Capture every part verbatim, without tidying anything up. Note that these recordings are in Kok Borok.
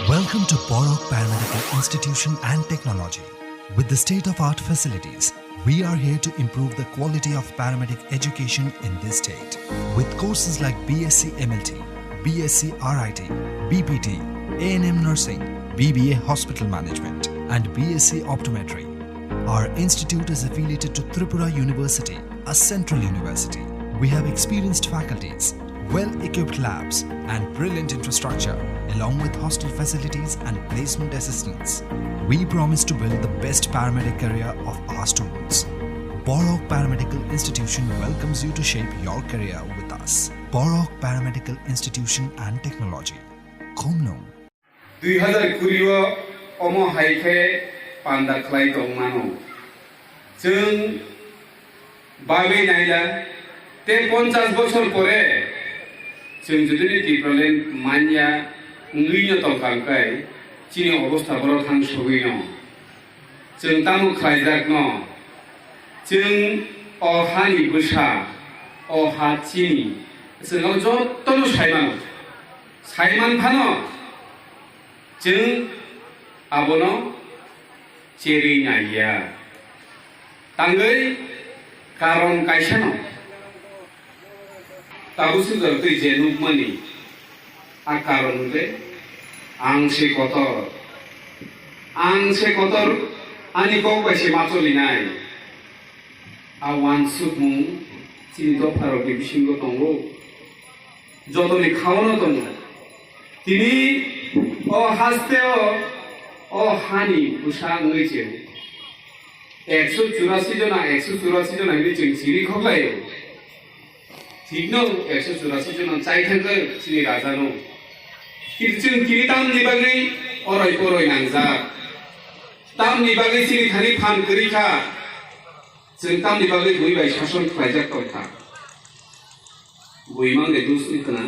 Welcome to Borok Paramedical Institution and Technology. With the state-of-art facilities, we are here to improve the quality of paramedic education in this state. With courses like B S c M L T, B S c R I T, B P T, A N M nursing, B B A hospital management, and B S c optometry, our institute is affiliated to Tripura University, a central university. We have experienced faculties, well-equipped labs, and brilliant infrastructure, along with hostel facilities and placement assistance. We promise to build the best paramedic career of our students. Borok Paramedical Institution welcomes you to shape your career with us. Borok Paramedical Institution and Technology, Khumlung. Dui hazar kuri o omo hai khe panda khlai tong mano. Chwng bagwi naila, tei ponchash bosor pore chwng jodi ni Tipraland manya wngwi no tongkha, hwnkhe chini obostha borok thang sogwi no. Chwng tamo khlaijak no? Chwng o hani bwsa, o ha chini, chwng o jotono sai mano. Sai man phano chwng abono cherwi naiya. Tangwi karon kaisano. Tabuk swkang twi je nukmani, a karon hwnkhe ang se kotor. Ang se kotor, ani kok bai se ma cholinai. A uansukmung chini dopharokni bisingo tongo. Jotoni khaono tongo. Tini o hasteo o hani bwsa wngwi chwng ekso churasi jona, ekso churasi jona hinwi chwng siri khoklaio. Thikno ekso churasi jona chai thangkhe chini rajano. Kintu chwng tini tamni bagwi oroi poroi nangjak? Tamni bagwi chini thani phan kwrwi kha? Chwng tamni bagwi bui bai sason khlaijak tong kha? Bui mang de dus wng khna?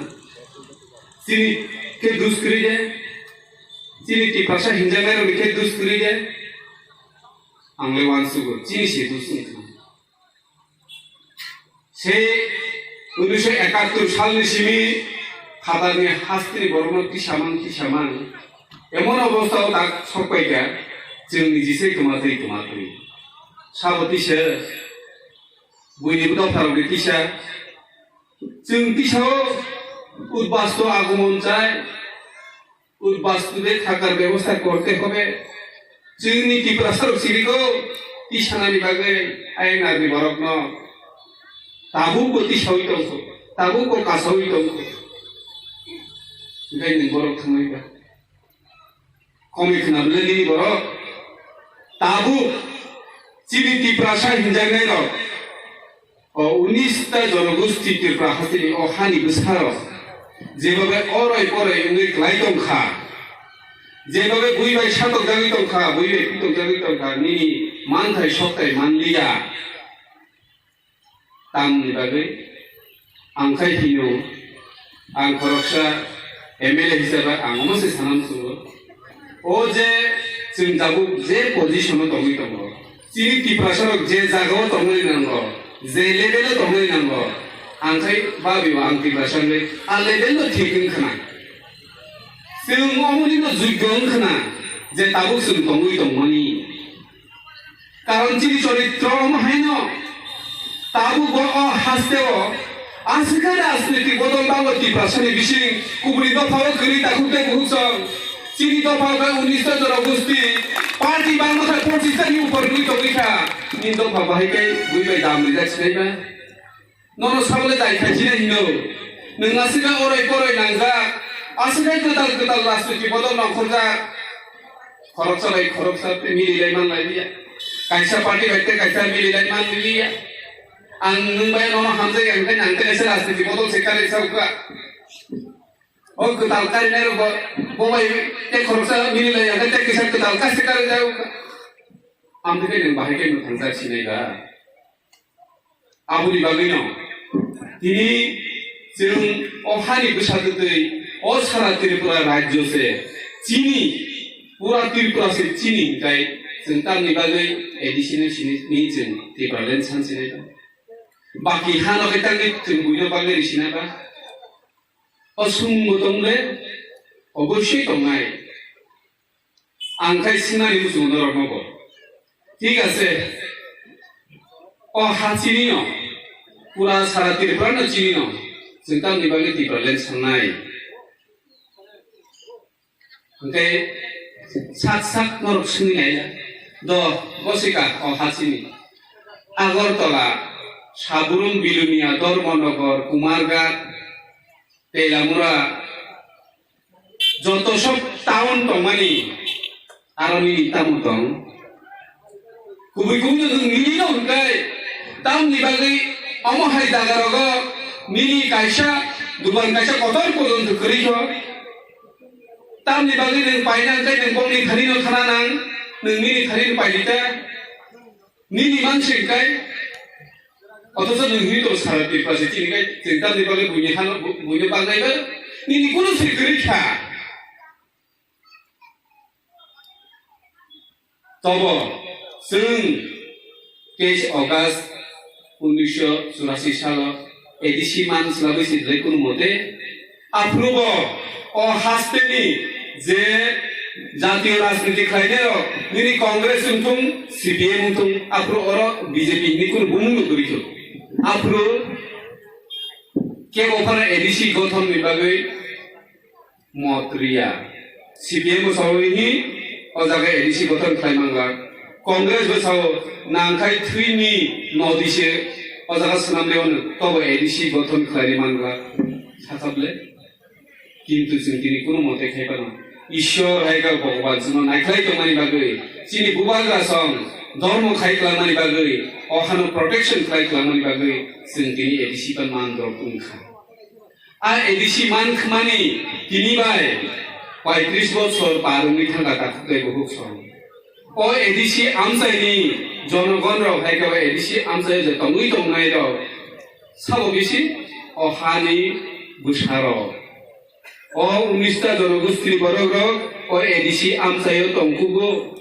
Chini khe dus kwrwi de? Chini Tiprasa hinjaknairokni khe dus kwrwi de? Ang le uansugo, chini se dus wng khna. Se unnish ekattor salni simi phatarni hasteni borokno tisamang tisamang emon obostha o tak sok paikha, chwng niji se kwmatwi kwmatwi. Sabo tisa, buini bwtharokni tisa, chwng tisa o udbasto agomon chai, udbasto de thakar bebosta korte hobe. Chwngni Tiprasarok sirigo tisanani bagwi I N R ni borokno tabukbo tisawi tongkho, tabukbo kasawi tongkho. Hwnkhe nwng borok thangwi ba? Komwi khna bwle nini borok? Tabuk chini Tiprasa hinjaknairok, o unista jonogosti Tripura hasteni o hani bwsarok jebhabe oroi poroi wngwi klai tong kha, jebhabe bui bai satokjagwi tong kha, bui bai pitokjagwi tong kha, nini manthai sokthai manliya. Tamni bagwi ang khai hino, ang khoroksa M L A hisabe ang omo se sana muchungo. O je chwng tabuk je position o tongwi tongo, chini Tiprasarok je jaga o tongwi nango, je level o tongwi nango, ang khai babi o ang Tiprasa wngwi a level no thik wng khna. Chwng omoni no juggo wng khna je tabuk chwng tongwi tongmani. Karon chini choritro omo haino, tabuk bo o hasteo aswkhe rajnitik bodol bango Tiprasani bising kubuni dophao kwrwi takhuk tei bukhuk song. Chini dophao khe unnish ta jora gusti, party bangma khe pochis ta ni upor wngwi tongwi kha. Nini dopha bahai khe bui bai dam rijak sinai ba? Nono sabole dai khaisina hino. Nwng aswkhe oroi poroi nangjak, aswkhe kwtal kwtal rajniti bodol nongkhorjak. Khoroksa bai khoroksa tei mililai manlai liya. Kaisa party bai tei kaisa mililai manlai liya. Ang nwng bai nono hamjai ang tei ang tei kaisa rajniti bodol se karwi sa ukha. O kwtal karinai rok bo, bo bai tei khoroksa mililai ang tei kaisa kwtal kaisa karwi sa ukha. Amtwi khe nwng bahai khe mwthang jak sinai ba? Aboni bagwino tini chwng o hani bwsatwi twi o sara Tripura rajyo se chini, pura Tripura se chini, hwnkhe chwng tamni bagwi additional sini ni chwng Tipraland san sinai ba? Baki hano khe tangwi chwng buino bagwi ri sinai ba? O sumung bo tong le, oboisoi tongnai. Ang khai sinani muchungo norokno bo. Thik ase. O ha chini no. Pura sara Tripura no chini no. Chwng tamni bagwi Tipraland sangnai. Hwnkhe sak sak norok swngwi nai. Do, bosika o ha chini. Agartala, Saburum, Bilonia, Dharmanagar, Kumarghat, Telamura, joto sok town tongmani aroni tamo tong. Kubui kubui no nwng nini no hwnkhe tamni bagwi omo hai jaga rogo nini kaisa dukan kaisa kotor porjonto kwrwi kho. Tamni bagwi nwng paina hwnkhe nwng bongni thani no thana nang, nwng nini thani no paidi ta. Nini mansi hwnkhe, othocho nwng hwnwi tongo sara Tripura se chini khai, chwng tamni bagwi buini hano, bu-, buino bagnai ba, nini kunu se kwrwi kha. Tobo, chwng teis August unnisho churasi salo A D C man swlagwi si dwlai kunu mote, aphuru bo o hasteni je jatiyo rajniti khlainairok, nini Congress wngthung, C P M wngthung, aphuru oro B J P ni kunu bumung no kwrwi kho. Aphuru kebo phano A D C gothon ni bagwi mot riya. C P M bo sawi hi o jaga A D C gothon khlai mangla. Congress bo sao nangkhai thwini nodi se o jaga swnam de ono tobo A D C gothon khlai mangla. Sakable. Kintu chwng tini kunu mote khai phano Ishwar hai kha Bhogoban chwngno naikhlai tongmani bagwi, chini bubagra song dhormo khai klangmani bagwi, o hano protection khlai klangmani bagwi chwng tini A D C pan man drop wngkha. A A D C man khmani tini bai paitris bochor par wngwi thangkha takhuk tei bukhuk song. O A D C amchaini jonogon rok hai khe o A D C amchai je tongwi tongnai rok sabo bisi o hani bwsa rok. O unis ta jonogosti borok rok o A D C amchaio tongkugo.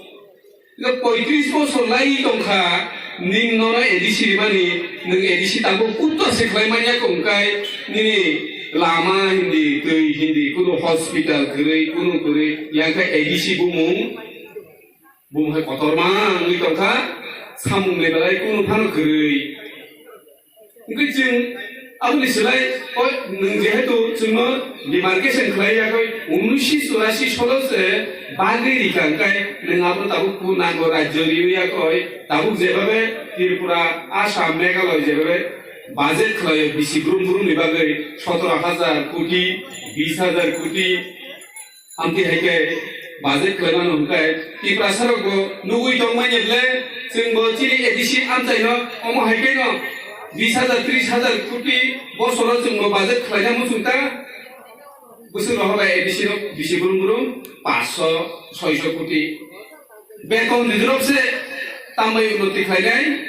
Ino poitris bosor lai tongkha, ning nono A D C rimani, nwng A D C tabuk kutto se khlai manya kongkai, nini lama hindi, twi hindi, kunu hospital kwrwi, kunu kwrwi, yang khe A D C bumung, bumung hai kotorma wngwi tongkha, samung ni belai kunu phano kwrwi. Hwnkhe chwng aboni slai, o, nwng jehetu chwngno demarcation khlai yakoi, unnishi churasi solo se bagwi rikha, hwnkhe nwng abo tabuk ku nango rajyo riwi yakoi, tabuk jebabe Tripura, Assam, Meghalaya jebabe budget khlaio bisi brum brum ni bagwi sotoro hajar koti, bis hajar koti, Amtwi hai khe budget khlai mano hwn khe Tiprasa rok bo nugwi tong manya ble, chwng bo chini A D C amchai no omo hai khe no bis hajar tris hajar koti bosoro chwng bo budget khlai na muchung ta. Bwswk rohor bai A D C rok bisi brum brum paanch sho, soi sho koti. Beton rijrok se tambai unnoti khlainai.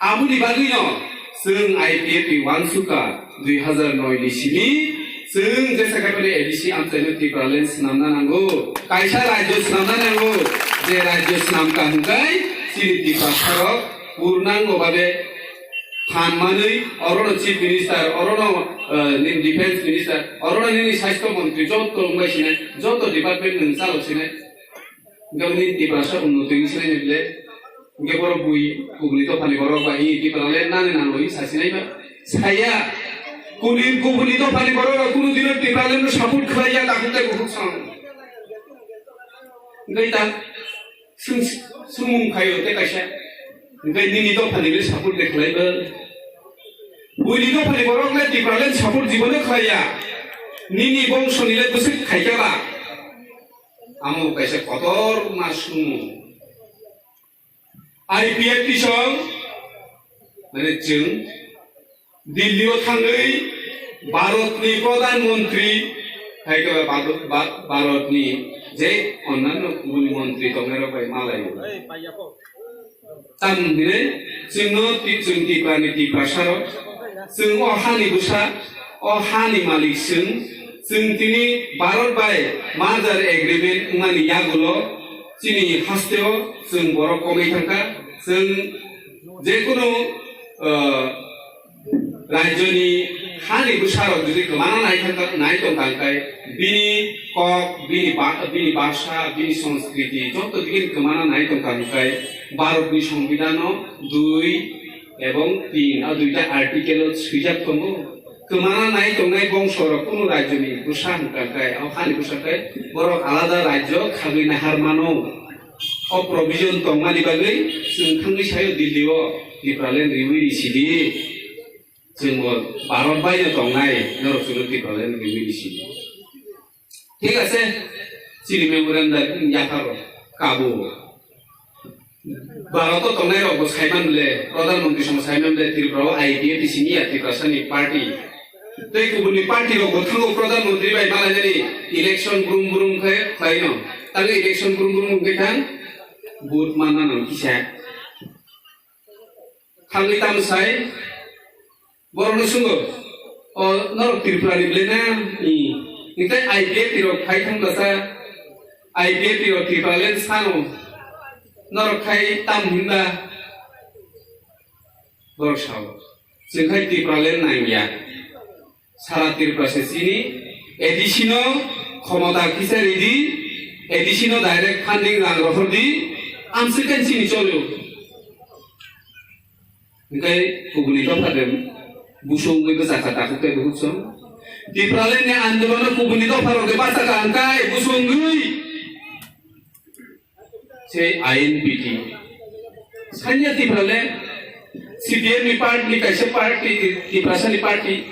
Aboni bagwino chwng I P F T uansukha dui hazar noi ni simi chwng jesa khaimani A D C amchaino Tipraland swnamna nango, kaisa rajyo swnamna nango, je rajyo swnamkha hwnkhe chini Tiprasarok purnango babe phan manwi orono Chief Minister, orono, eh, nini Defence Minister, orono nini Sasthyo Montri, joto wngbai sinai, joto department nwng chalo sinai. Hingke bini Tiprasa unnoti wngwi sinai bile. Hingke borok bui kubuni dophani borok bai Tipraland nani nango hinwi sasinai ba. Saya kuni kubuni dophani borok rok kunu dino Tipraland no support khlai ya, dakhuk tei bukhuk song. Hingke ta swng-, swngmung khaio tei kaisa. Hingke nini dophani le support de khlai ba. Buini dophani borok le Tipraland support jibono khlai ya. Nini bongso ni le bwswk khai kha ba. Amo kaisa kotor ma sumo. I P F T song, mane chwng Delhi o thangwi Bharat ni Pradhan Mantri, hai khe Bharat, Bha-, Bharat ni je onnanno kubun mantri tongnai rok bai malai. Tamni hinwi chwngno ti-, chwng Tiprani Tiprasarok, chwng o hani bwsa, o hani malik chwng, chwng tini Bharat bai merger agreement wngmani yagulo chini hasteo chwng borok komwi thangkha, chwng jekunu, ah, Rajyoni hani bwsarok jodi kwmana nai thangkha, nai tongkha hwnkhe bini kok, bini ba-, bini bhasha, bini sanskriti joto digi kwmana nai tongkha hwnkhe Bharatni Songbidan o dui ebong tin, a duita article o swijak tongo. Kwmana nai tongnai bongso rok kunu rajyoni bwsa hwnkha hwnkhe, o hani bwsa khe borok alada rajyo khagwi nahar mano. O provision tongmani bagwi chwng thangwi sayo Delhi o Tipraland riwi risidi. Chwng bo Bharat bai no tongnai, norok chwngno Tipraland riwi risidi. Thik ase, chini memorandum yapharo kabo. Bharat o tongnai rok bo saiman le, Pradhan Mantri song saiman le, Tripura o I P F T sini ya Tiprasa ni party. Tei kubuni party rok bo thango Pradhan Mantri bai malainani election brum brum khe khlaino. Tangwi election brum brum khe thang vote manna nang kisa. Thangwi tam sai Borokno swngo, "O, norok Tripura ni bwle na?" Hwnkhe I P F T rok phai thang bwsa, I P F T rok Tipraland sano, norok khai tam hinba? Borok sao, "Chwng khai Tipraland nangya. Sara Tripura se chini, A D C no khomota kisa ridi, A D C no direct funding rang rohor di, amswkhe chini cholio." Hingke kubuni dopha de busu wngwi bwsakha takhuk tei bukhuk song. Tipraland ni andolono kubuni dopha rok de bachakha hingkai busu wngwi. Se I N P T. Sanya Tipraland C P M ni party ni kaisa party, Tiprasa ni party,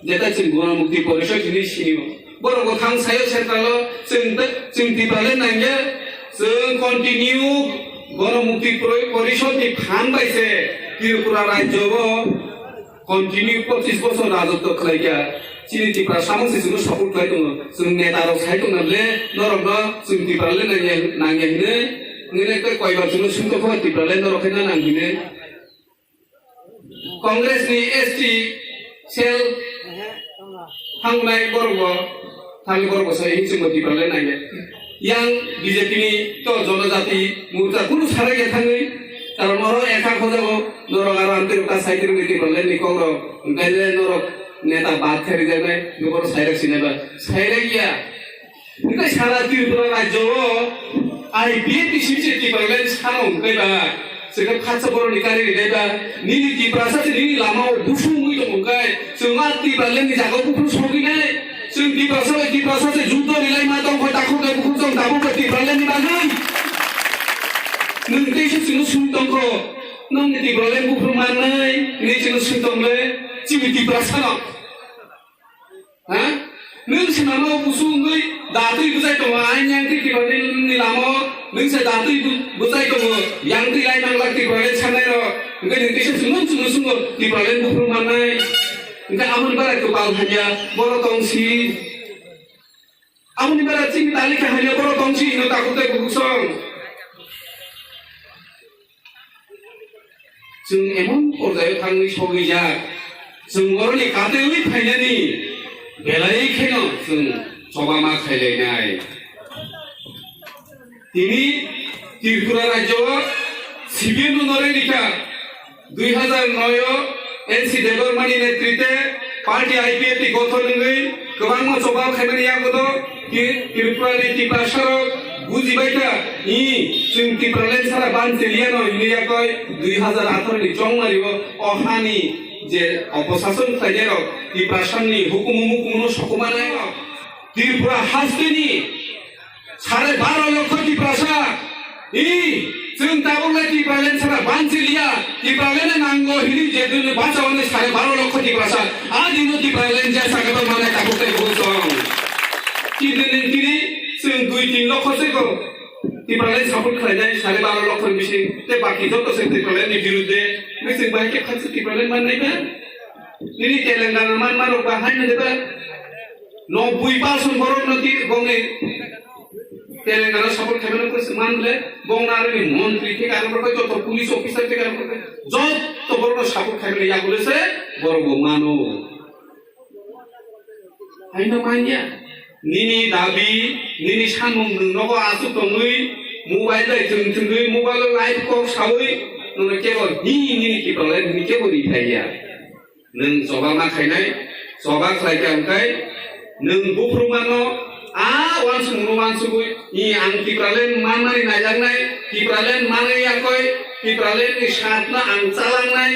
jeta chini Gono Mukti Porishod hini sinio. Borok bo thang sayo central o chwng, chwng Tipraland nangya, chwng continue Gono Mukti Pro-, Porishod ni phan bai se Tripura rajyo o continue pochis bochor rajotwo khlai kha. Chini Tiprasa mung se chwngno support khlai tongo. Chwng neta rok sai tongna le norok no chwng Tipraland nangya, nangya hinwi, nini koi bar chwngno swngtokha Tipraland norok khe na nang hinwi. Congress ni S T cell thangnai borok bo, thani borok bo sai hinwi chwng bo Tipraland nangya. Yang B J P ni to Jonojati Morcha kunu sarai ya thangwi, karon oro ekha khojago norok aro amtwi rok ta sai twi rwgwi Tipraland ni kok rok, hwnkhe le norok neta bad khe rwjaknai, nokoro sai rwk sinai ba, sai rwk ya. Hingke sara Tripura rajyo o I P F T simi se Tipraland sano hingke ba, chwngke phatsa boroni kari rinai ba, nini Tiprasa se nini lama o busu wngwi tongo hingke, chwng a Tipraland ni jaga o buphuru sogwi nai, chwng Tiprasa bai Tiprasa se juddo rilai ma tong khoi takhuk nai bukhuk tong tabuk bai Tipraland ni bagwi. Nwng tei se chwngno sung tong kho, nong ni Tipraland buphuru mannai, nini chwngno sung tong le, chini Tiprasa no. Ha? Nwng se mama o busu wngwi datwi bwchai tongo, ang yang twi Tipraland ni lama o nwng se datwi bu-, bwchai tongo, yang twi lai manglak Tipraland sanai rok. Hwnkhe nwng kisa chwngno chwngno chwngno Tipraland buphuru mannai. Hwnkhe aboni bara kwpal hamya, borok tong si. Aboni bara chini talika hamya, borok tong si, ino takhuk tei bukhuk song. Chwng emon porjaio thangwi sogwijak, chwng oroni katewi phainani belai kheno chwng choba ma khailainai. Tini Tripura rajyo o C P M no norwi rikha, dui hazar noi o N C Debbarma ni netrite party I P F T gothon wngwi kwbangma choba khaimani yagulo Tri-, Tripura ni Tiprasa rok bujibaikha, i, chwng Tipraland sara ban cheliya no hinwi yakoi dui hazar atharo ni chongmari o, o hani je oposason khlainai rok, Tiprasa ni hukumu mukumu no sokomani rok, Tripura haste ni sare baro lokho Tiprasa, i, chwng tabuk le Tipraland sara ban cheliya, Tipraland no nango hinwi je dino bacha wani sare baro lokho Tiprasa, a dino Tipraland je sakha tong mane tabuk tei bujong. Chini ni tini chwng dui tin lokho se ko Tipraland support khlainai sare baro lokho ni bising, te baki joto se Tipraland ni birudde, ni chwng bai khe khatsa Tipraland mannai ba? Nini Telangana manma rok ba hai mani ba? Noboi percent borok no ti bongni Telangana support khaimano kwrwi se man le, bongna aroni montri thik aro rok joto police officer thik aro rok joto borok no support khaimani yakule se borok bo mano. Haino manya. Nini dabi, nini samung nwng nogo aswk tongwi, mobile bai thwng thwngwi, mobile o live kok sawi, nwng kebo hi nini kiphilai nini kebo ri phaiya. Nwng choba ma khainai, choba khlai khe ang khe nwng buphuru mano a wansukmung no wansugwi, i ang Tipraland manmani naijaknai, Tipraland manwi yakoi, Tipraland ni satno ang chalangnai,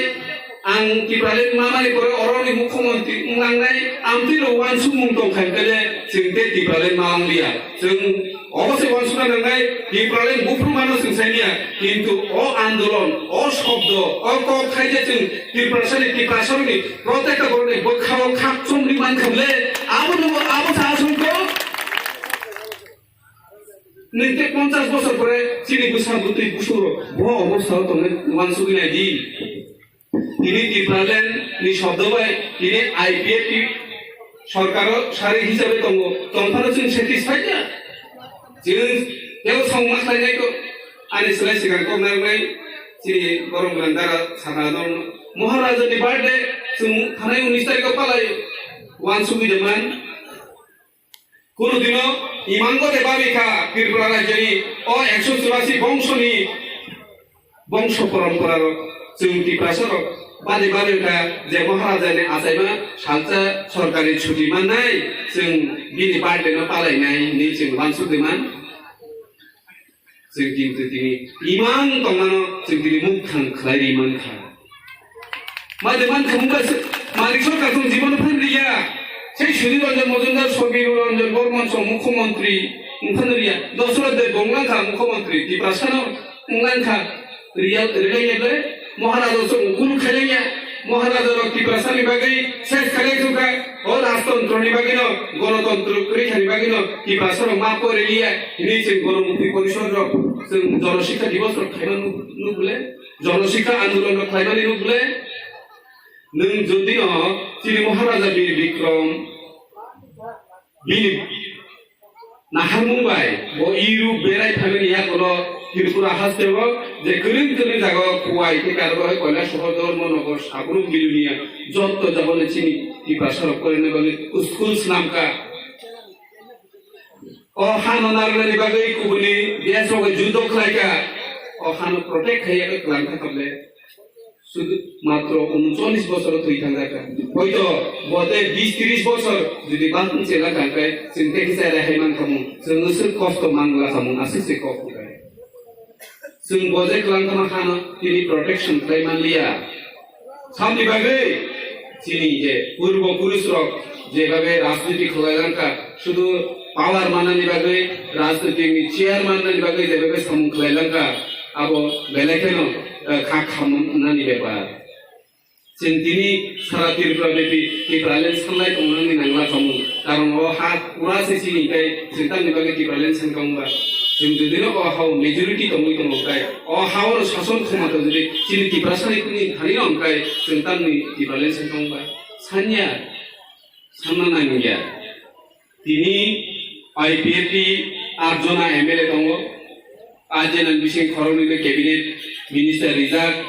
ang Tipraland mamani pore oroni mukhyamantri wnglangnai, amtwi rok wansukmung tong kha hwnkhe le chwng tei Tipraland malang liya. Chwng obo se wansukna nangnai, Tipraland buphuru mano chwng sai liya, kintu o andolon, o shobdo, o kok khai je chwng Tiprasani, Tiprasarokni protecta borokni bwkhao khak chomri man kha le, abo no, abo sa aswk kok. Nwng tei ponchas bosor pore chini bwsa bwtwi busurok bo obostha o tongnai wansugwi nai di. Tini Tipraland ni shobdo bai tini I P F T sorkaro sari hisabe tongo, tongphano chwng satisfied ya. Chwng tebo songma khlainai kok, ani slai swkang kok narwknai chini borok gwnang dara sakha dong. Maharaja ni birthday chwng thanai unis tarikh o palai, wansugwi de man. Kunu dino imango de babi kha Tripura rajyoni o ekso churasi bongsoni bongso poramporarok chwng Tiprasarok bade bade kha je Maharajani achaima salsa sorkari chuti mannai chwng bini birthday no palainai hinwi chwng wansuk de man. Chwng kintu tini imang tongmano chwng tini mukthang khlai ri man kha. Made man kha mungkha se, Manik Sarkar tong jibon phan riya. Sei Sudhir Ranjan Majumdar, Samir Ranjan Barman song mukhyamantri wngphano riya. Dasarath Debbarma kha mukhyamantri, Tiprasano wnglang kha. Real, real level Maharaja song ukulu khailaiya. Maharaja rok Tiprasani bagwi ses khailai thungkha. O rajtantroni bagwino, gonotontro kwrwi khani bagwino Tiprasarok ma pore liya. Hini chwng gonomukti porishod rok, chwng Jana Sikha Divas rok khaima nuk-, nukle. Jana Sikha Andolon rok khlaimani nukle. Nwng jodi no chini Maharaja Bir Bikram bini naharmung bai bo Europe berai phaimani yakono Tripura hasteo je kwrwng kwrwng jaga o Khowai tei Kailash Sagar, Dharmanagar, Sabrumjani, jotto jagao chini Tiprasa rok porinani bagwi school swnamkha. O hano narwknani bagwi kubuni desh rok judo khlaikha. O hano protect khaiya khe kwlangkha tamle. Sudu matro uncholish bosor thwi thangjakha. Hoito bote bish trish bosor jodi bantwng chela kangkhe chwng tei kisa rehai mankhamung, chwng aswk kosto mangla khamung, aswk se kok khlai. Chwng bo je kwlangkha hano tini protection khlai manliya. Samni bagwi chini je purbo purush rok jebabe rajniti khlai langkha, sudu power manani bagwi, rajniti ni chair manani bagwi jebabe samung khlai langkha, abo belai kheno, eh, kha khamnani bepar. Chwng tini sara Tripura bepi Tipraland sanlai tongnani nangla khamung. Karon o ha pura se chini kai chwng tamni bagwi Tipraland sankha wngba. Chwng jodi no o ha o majority tongwi tongo kai, o ha o sason khomata jodi chini Tiprasani kuni thani no wngkai chwng tamni Tipraland sankha wngba. Sanya, sanna nangya. Tini I P F T at jona M L A tongo. Ajena bising khoroknwi bai cabinet minister rijak.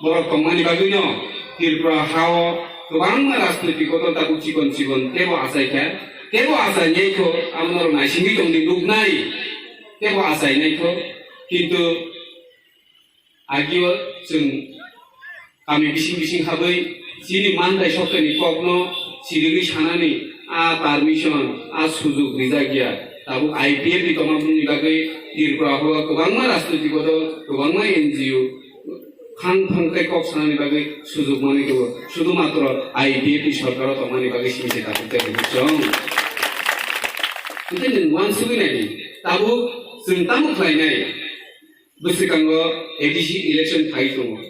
Borok tongmani bagwino Tripura hao kwbangma rajnoitik dol tabuk chikon chikon tebo achaikha. Tebo achainaikho, amo norok naisingwi tongdi nuknai. Tebo achainaikho. Kintu agio chwng kami bising bising habwi chini manthai soktoni kokno sirigwi sanani a permission, a sujuk rijak ya. Tabuk I P F ni tongmani bagwi Tripura o kwbangma rajnoitik dol, kwbangma N G O, phang phang tei kok sanani bagwi sujuk manwi tongo. Sudu matro I P F ni sorkaro tongmani bagwi simi se tabuk tei chwng. Hwnkhe nwng uansugwi naidi, tabuk chwng tamo khlainai? Bwswkango A D C election phai tongo.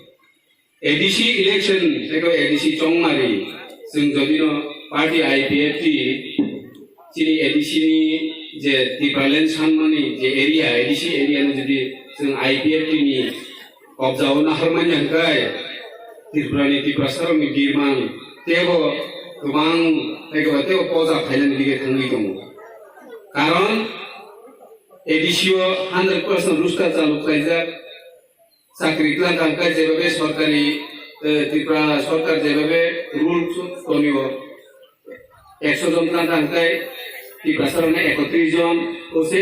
A D C election, eko A D C chongmari, chwng jodino party I P F T, chini A D C ni je Tipraland sanmani je area, A D C area no jodi chwng I P F T ni kobjao naharmani hwnkhe, Tripura ni Tiprasa rokni birman tebo kwbang, eko tebo poja phainani dige thangwi tongo. Karon A D C o hundred percent roster chalu khlaijak. Chakri tlang kha hwnkhe jebabe sorkari, eh, Tripura sorkar jebabe rule tonio, ekso jon tlang kha hwnkhe Tiprasa rokno ekotris jon, o se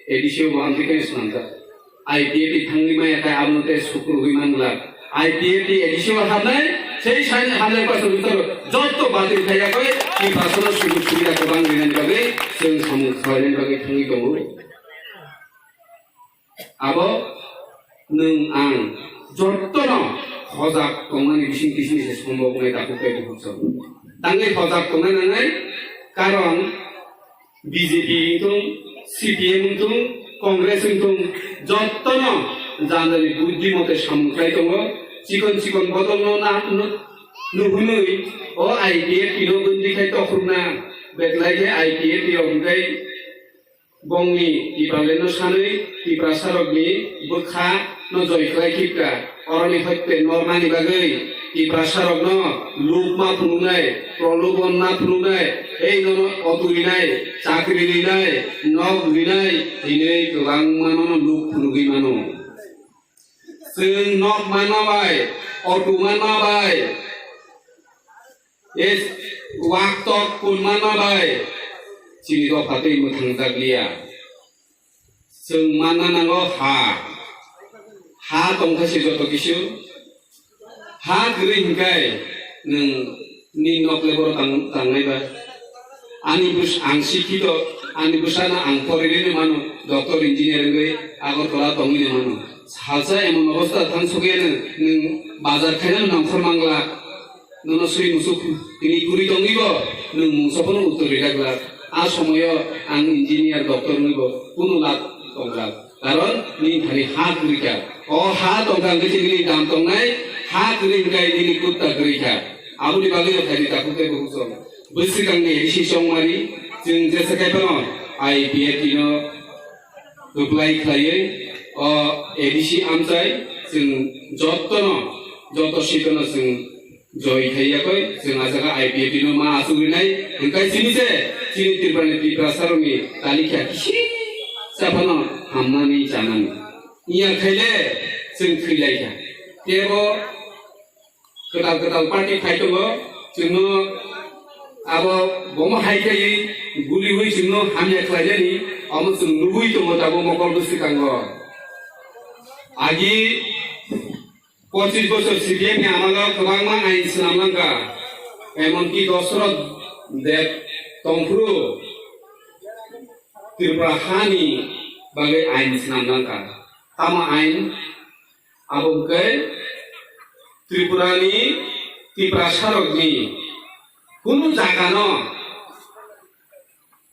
A D C o bo amtwi khe swnamjak. I P F T thangwi maya khe abono tei sukrubwi manglak. I P F T A D C o habnai, Tei saini hundred percent bwskango jotto batil khaiyakoi Tiprasano sujug subida kwbang rinani bagwi chwng samung khlainani bagwi thangwi tongo. Abo nwng ang jottono hojak tongmani bising bising se sombo wngnai takhuk tei bukhuk song. Tangwi hojak tongna nangnai, karon B J P wngthung, C P M wngthung, Congress wngthung, jottono jani jani buddhi mote samung khlai tongo. Chikon chikon bodolno na-, nu-, nuhunwi o I P F T no bwndwi khai tokhorna, betlai khe I P F T rok hwnkhe bongni Tipralandno sanwi Tiprasarokni bwkha no joi khlai khibka. Oroni hoite nornani bagwi Tiprasarokno luk ma phunuknai, prolobon ma phunuknai, ei nono auto rinai, chakri rinai, nok rinai hinwi kwbangma nono luk phunugwi mano. Chwng nok manma bai, auto manma bai, e wak tok kun manma bai chini dopha tei mwthangjakliya. Chwng manna nango ha. Ha tongkha se joto kisu. Ha kwrwi hinkai nwng ni nok le boro tang-, tangnai ba. Ani bus-, ang sikhito, ani bwsano ang porilino mano, doctor engineer wngwi Agartala tongwino mano. Salsa emon obostha thang sokya nwng, nwng bazar khaina nongkhor mangla. Nono swi musuk tini kwrwi tongwi bo nwng mungsa phano uttor rwjak glak. A somoyo ang engineer, doctor wngwi bo kunu lab tong glak. Karon nini thani ha kwrwi kha. O ha tongkha hwnkhe chini dam tongnai, ha kwrwi hwnkhe nini kutta kwrwi kha. Aboni bagwi no thani takhuk tei bukhuk song. Bwswkangni A D C chongmari, chwng jesa khai phano I P F T no kwplai khlaiwi o A D C amchai chwng jottono, joto sitono chwng joi khaiyakoi, chwng a jaga I P F T no ma achuk rinai, hwnkhe chini se, chini Tripurani Tiprasarokni talikha kisi sa phano hamnani chanani. Iya khaile chwng thwilaikha. Tebo kwtal kwtal party phai tongo, chwngno abo bomo hai khaiwi guliwi chwngno hamya khlainani, omo chwng nugwi tongo tabuk mokol bwswkango. Agi pochis bochor C P M ni amalo kwbangma ain swnam langkha, emonki Dosroth Deb tongphuru Tripura hani bagwi ain swnam langkha. Tamo ain? Abo hwnkhe Tripurani Tiprasarokni kunu jagano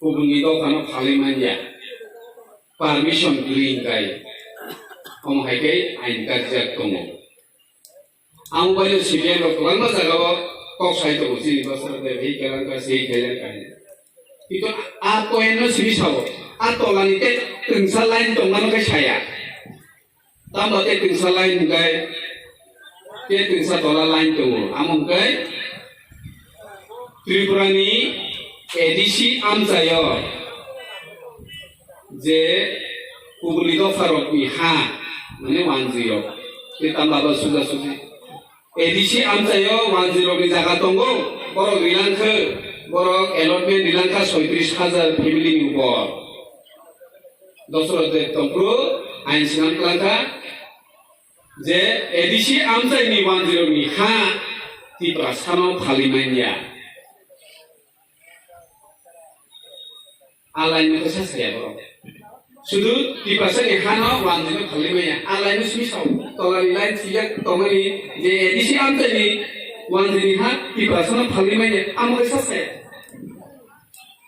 kubunni dophano phalwi manya, permission kwrwi hwnkhe, omo hai khe ain karjak tongo. Ang bai C P M rok kwbangma jagao kok sai tongo, chini bwsarok de bhi kelang ka sei khailang ka. Kintu a point no simi sao, a tolani te twngsa line tongmano khe saya. Tamo te twngsa line hwnkhe, te twngsa tola line tongo. Amo hwnkhe Tripurani A D C amchaio je kubuni dopharokni ha, mane wanjwi rok, te tamo abo suja suji. A D C amchaio wanjwi rokni jaga tongo, borok rilangkhe, borok allotment rilangkha soitris hajar family ni upor. Dosroth de tongphuru ain swnam kwlangkha je A D C amchaini wanjwi rokni ha Tiprasano phalwi manya. A line no khe sa saya borok. Sudu Tiprasani hano wanjwi no phalwi manya. A line no simi sao. Tolani line sijak tongmani je A D C amchaini wanjwini ha Tiprasano phalwi manya. Amo khe sa saya.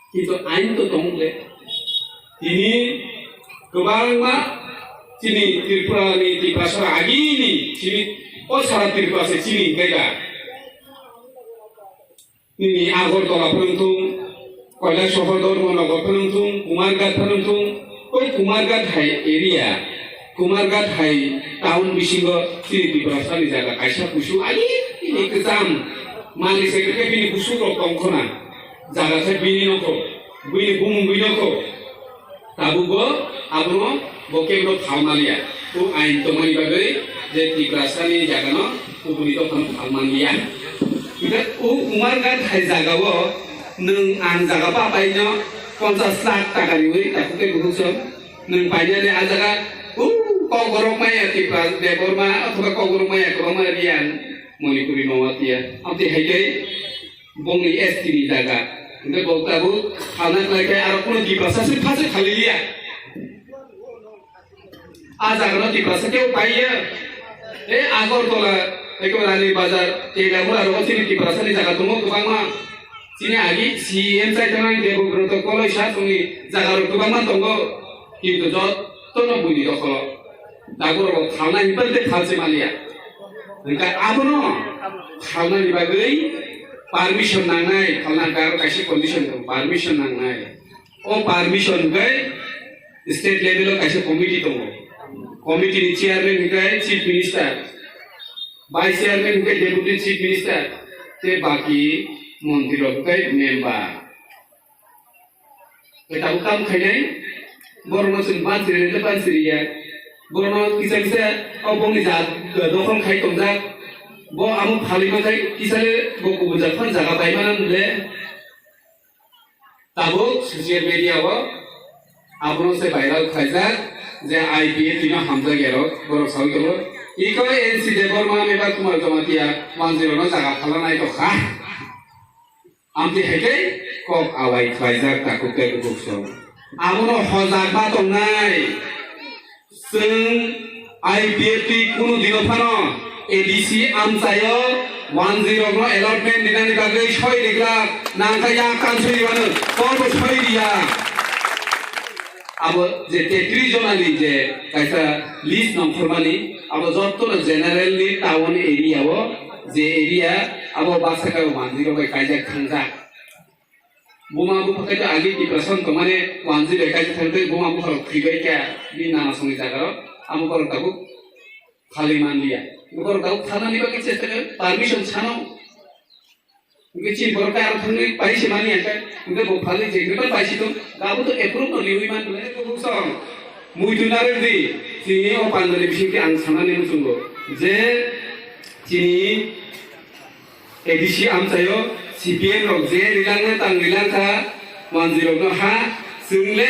Kintu ain to tong le. Tini kwbangma chini Tripura ni Tiprasa agini chini o sara Tripura se chini kaiga. Nini Agartala phwrwngthung, Kailasahar Dharmanagar phwrwngthung, Kumarghat phwrwngthung, o Kumarghat hai area, Kumarghat hai town bisingo chini Tiprasani jaga kaisa kusu ali ini kwcham malik se khe bini kusu rok tongkhona jaga khe bini nokho, bini bumung bini nokho. Tabukbo abono bo kebro phalmaliya. O ain tongmani bagwi je Tiprasani jagano kubuni dophano phalmaliya. Hwnkhe o Kumarghat hai jagao nwng ang jaga papaino ponchas lakh taka riwi takhuk tei bukhuk song. Nwng painani a jaga o Kokborok maya Tipra Debbarma othoba Kokborok maya kwbangma riyan. Manipuri no watiya. Amtwi hai khe bongni S T ni jaga. Hingke bo tabuk khalna khlai khe aro kuno Tiprasa se phase khali liya. A jaga no Tiprasa kebo paiya. E Agartala, ekebare Rani Bazar, Telamura rogo chini Tiprasa ni jaga tongo kwbangma. Chini agi C M chai tongnai Debabrata Koloisa tongni jaga rok kwbangma tongo. Kintu jotto no buini dokholo. Dakurok khalna hinphante khalse maliya. Hingke abono khalnani bagwi permission nangnai, khalna hingke aro kaisa condition tongo, permission nangnai. O permission hingke state level o kaisa committee tongo. Committee ni chairman hingke chief minister, vice chairman hingke deputy chief minister, tei baki montri rok hingke member. Tabuk kam khainai, borokno chwng bansiri rwkhe bansiri ya. Borokno kisa kisa o bongni jaga dokhol khai tongjak. Bo amo phalwi mankhai kisa le bo kubun jaga phano jaga bai mano le. Tabuk social media o abono se viral khlaijak je I P F T no hamjak ya rok, borok sawi tongo. Iko N C Debbarma meba Kumar Jamatia manjwi rokno jaga phalna nai tongkha. Amtwi hai khe kok awai khlaijak takhuk tei bukhuk song. Abono hojak ba tongnai. Chwng I P F T kunu dino phano A D C amchaio wanjwi rokno allotment rinani bagwi soi rijak, nangkha yak kan soi ribano, korbo soi riya. Abo je tetris jonani je kaisa list nongkhormani, abo jottono general ni town area o je area abo bwsakao manjwi rok bai kaijak thangjak. Buma bupha khe to agi Tiprasa tongmani wanjwi bai kaijak thangtwi buma bupha rok thwibai kha bini nana songni jaga rok, amo borok tabuk khalwi manliya. Borok tabuk khalnani bagwi chesta khe permission sano. Hingke chini borok khe aro thangwi pai se mani hingke, hingke bo phalwi je hingke pai se tong, abo to approve no liwi man tong, hingke bo song. Muitu narwk di, chini o pandani bisingtwi ang sanani muchungo je chini A D C amchaio C P M rok je rilangno tang rilangkha, manjwi rokno ha, chwng le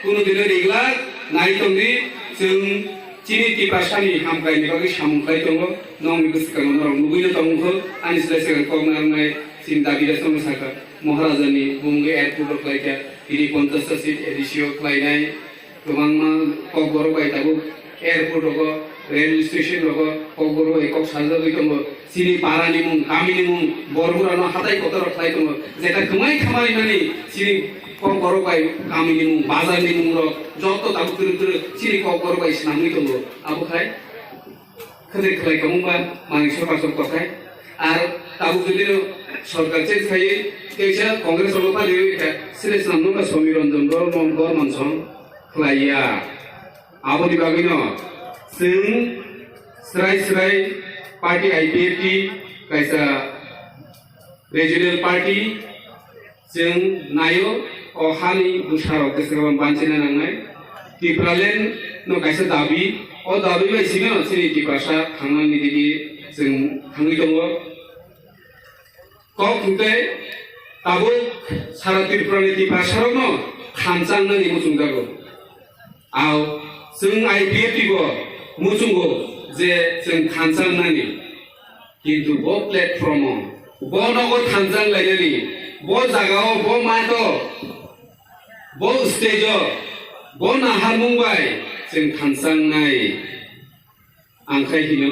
kunu dino riglak nai tongdi, chwng Chini Tiprasani hamkraini bagwi samung khlai tongo, nokni bwskango norok nugwino tongkho, ani slai swkang kok narwknai chini dabi rok chongno sakha, Maharajani bumungwi airport o khlaikha, tini ponchash ta seat A D C o khlainai, kwbangma kokborok bai tabuk airport rogo, railway station rogo kokborok bai kok sajagwi tongo. Chini para ni mung, kami ni mung, borok rok no hatai kotor rok khlai tongo. Jeta kwmai khamani mani chini kokborok bai kami ni mung, bazar ni mung rok joto tabuk kwrwk kwrwk chini kokborok bai swnamwi tongo. Abo khai khwtwi khlai tongmung ba manwi sorkar sok tokhai. Ar tabuk jodi no sorkar change khaiwi teisa Congress rok no paliwi kha sile swnamno ba Samir Ranjan Bor-, Borman song khlai ya. Aboni bagwino chwng srai srai party I P F T kaisa regional party chwng naio, o hani bwsarok bwskango banchina nangnai. Tipraland no kaisa dabi, o dabi bai simi no chini Tiprasa thangnani digi chwng thangwi tongo. Kok hwnkhe tabuk sara Tripura ni Tiprasarokno thansa wngnani muchungjago. Ao chwng I P F T bo muchungo je chwng thansa wngnani. Kintu bo platform o, bo nogo thansa wnglainani, bo jaga o, bo mat o, bo stage o, bo naharmung bai chwng thansa wngnai. Ang khai hino,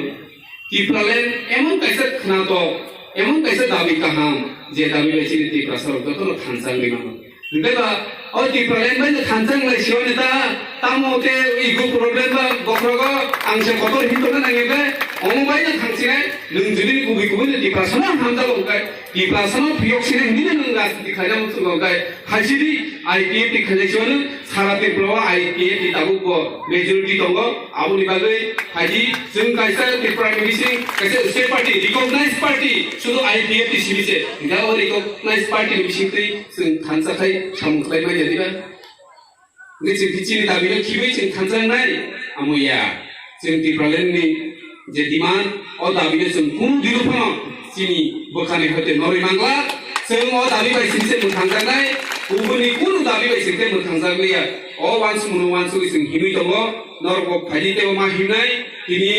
Tipraland emon kaisa khnatok, emon kaisa dabi kaham, je dabi bai chini Tiprasa rok jotono thansa wngwi mano. Hwnkhe ba, o Tipraland bai no thansa wnglai sio neta, tamo te ego problem ba bokhrogo ang se kotor hinto na nangi bai, omo bai no thangsinai, nwng jodi kubui kubui no Tiprasa no hamjago hwnkhe, Tiprasa no phiyok sinai hinwi no nwng rajniti khlaina muchungo hwnkhe, khaisidi I P F T khainai sio no, Sara Tripura o I P F T tabuk bo majority tongo, aboni bagwi phaidi chwng kaisa Tripura ni bising kaisa state party, recognized party, sudu I P F T simi se. Hingke o recognized party ni bisingtwi chwng thansa khai samung khlai manya diba? Hingke chwng khe chini dabi no khibi chwng thansa nai? Amo ya. Chwng Tipraland ni je demand, o dabi no chwng kunu dino phano chini bwkhani hoite norwi mangla. Chwng o dabi bai simi se mwthang jaknai, kubuni kunu dabi bai simi se mwthang jakliya. O wansukmano wansugwi chwng himwi tongo, norokbo phaidi teibo ma himnai, tini,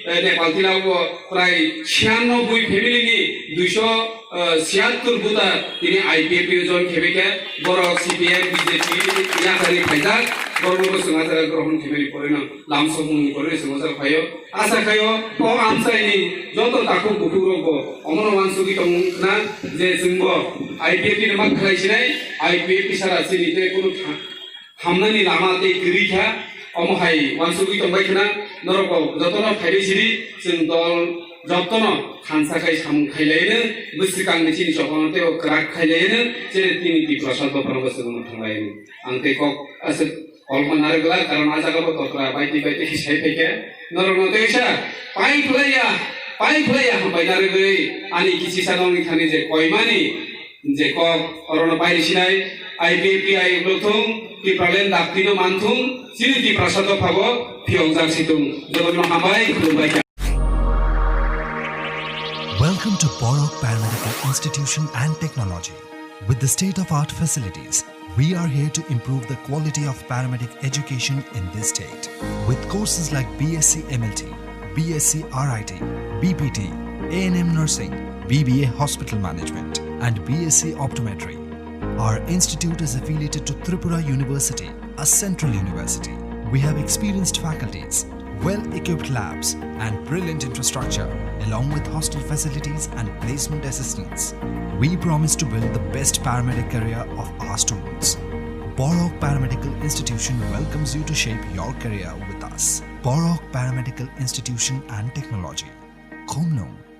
eh, Nepal tila o prai siyanno bui family ni duiso, eh, siyattor buta tini I P F T o join khebe khe, borok C P M, B J P, yakarwi phaijak, borokno bo chwng achara grohon khebe ni porino, lamsokmung ni porino chwng achara phaio. Asa khaio, o amchaini joto takhuk bukhuk rokbo omono wansugwi tongwng khna je chwngbo I P F T no ma khlai sinai, I P F T sara chini tei kunu tha-, hamnani lama tei kwrwi kha, omo hai wansugwi tongbai khna, norokbo jotono phaibai sidi, chwng dol jotono thansa khai samung khailaiano, bwswkangni chini chophano teibo kwrak khailaiano, chini tini Tiprasa dophano bwswkangno thanglaiano. Ang tei kok aswk kolokma narwk glak, karon a jaga bo tokra baiti baiti khe sai phaikha. Norokno teisa pai phlaiya, pai phlaiya hambai narwgwi ani kisisa nongni thani je koimani je kok orono pai sinai, I P F T ayuk thung, Tipraland daktino manthung, chini Tiprasa dophabo phiyongjak situng. Jotono hambai, khulumbai kha. Welcome to Borok Paramedical Institution and Technology. With the state-of-art facilities, we are here to improve the quality of paramedic education in this state. With courses like B S c M L T, B S c R I T, B P T, A N M nursing, B B A hospital management, and B S c optometry. Our institute is affiliated to Tripura University, a central university. We have experienced faculties, well-equipped labs, and brilliant infrastructure, along with hostel facilities and placement assistance. We promise to build the best paramedic career of our students. Borok Paramedical Institution welcomes you to shape your career with us. Borok Paramedical Institution and Technology. Khumlung,